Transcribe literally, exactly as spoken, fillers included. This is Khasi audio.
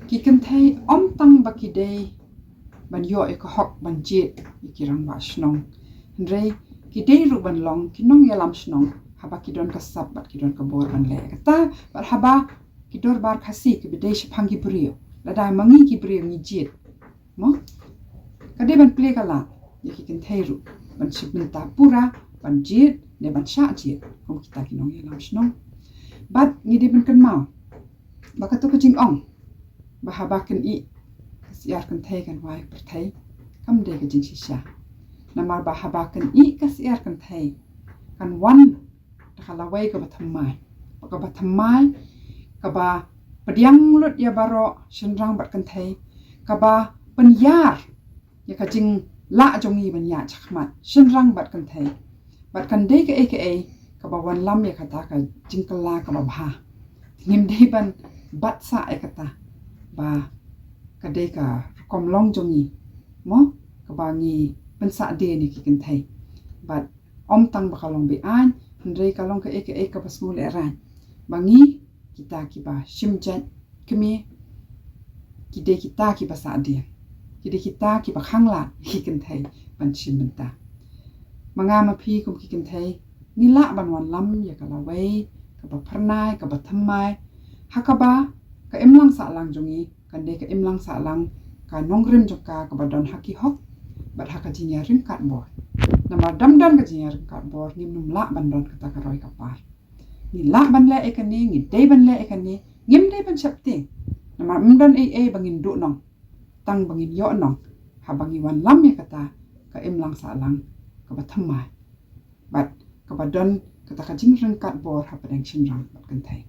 Ki kynthei ym tang ba ki dei ban ïoh ïa ka hok ban jied ïa ki rangbah shnong, hynrei ki dei ruh ban long ki nongïalam shnong haba ki don ka sap bad ki don ka bor ban leh kata. Bad haba ki dorbar Khasi kiba dei shaphang ki briew, lada ma ngi ki briew ngi jied, mo, ka dei ban plie ka lad ïa ki kynthei ruh ban shim bynta pura ban jied ne ban shah jied kum kita ki nongïalam shnong. Bad ngi dei ban kynmaw ba kato ka jingong ba haba kin ih ka syiar kynthei kan wai pyrthei kam dei ka jingshisha. Namar ba haba kin ih ka syiar kynthei kan wan da ka lawei kaba thymmai, kaba thymmai, kaba pdiang lut ïa baroh shynrang bad kynthei, kaba pynïar ïa ka jinglah jong ngi ban ïaid shakhmat shynrang bad kynthei. Bad kan dei kaei kaei kaba wanlam ïa kata ka jingkylla kaba bha. Ngim dei ban bat sah ïa kata ba ka dei ka rukom long jong ngi, mo, kaba ngi pynsah dien ïa ki kynthei. Bad ym tang ba ka long be-aiñ, hynrei ka long kaei kaei kaba sngewlehrain ba ngi, kita kiba shim jait kmie, ki dei kita kiba sah dien, ki dei kita kiba khanglad ïa ki kynthei ban shim bynta. Ma nga ma phi kum ki kynthei ngi lah ban wanlam ïa ka lawei kaba phyrnai, kaba thymmai, ha kaba ka imlang sahlang jong ngi kan dei ka imlang sahlang ka nongrim jong ka kaba don ha ki hok bad ha ka jingïaryngkat bor. Namar dam don ka jingïaryngkat bor ngim nym lah ban don kata ka roi ka par. Ngi lah ban leh ïa kane, ngi dei ban leh ïa kane, ngim dei ban sheptieng. Namar ym don ei ei ba ngin duh nong, tang ba ngin ïoh nong haba ngi wanlam ïa kata ka imlang sahlang kaba thymmai bad kaba don kata ka jingryngkat bor hapdeng shynrang bad kynthei.